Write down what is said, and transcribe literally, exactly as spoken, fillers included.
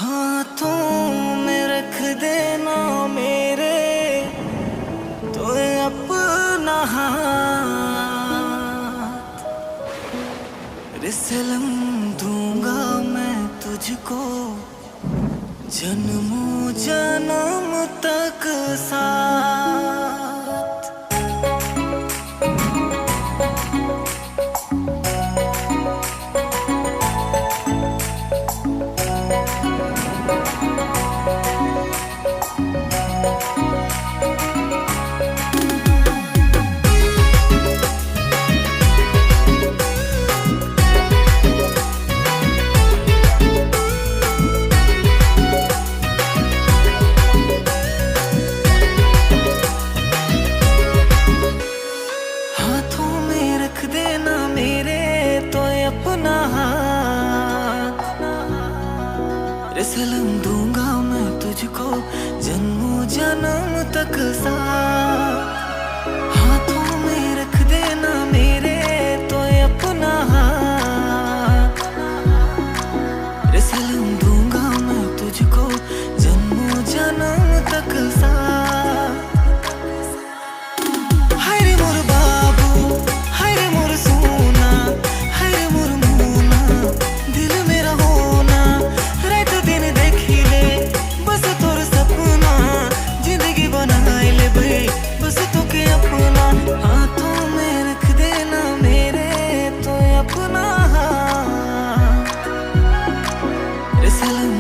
हाथों में रख देना मेरे तो अपना हाथ, रे सनम, दूंगा मैं तुझको जन्मों जन्म तक साथ। हाथों में रख देना मेरे तो अपना हाथ, रे सनम, दूंगा मैं तुझको जन्मों जन्म तक साथ। हाथों में रख देना मेरे तो अपना हाथ, रे सनम, दूंगा मैं तुझको जन्मों जन्म तक साथ। हाय रे मोर बाबू, हाय रे मोर सोना, हाय रे मोर मोना, दिल मेरा होना, रात दिन देखी ले बस तोर सपना, जिंदगी बनाई ले भाई बस तोके अपना। हाथों में रख देना मेरे तो अपना हाथ, रे सनम,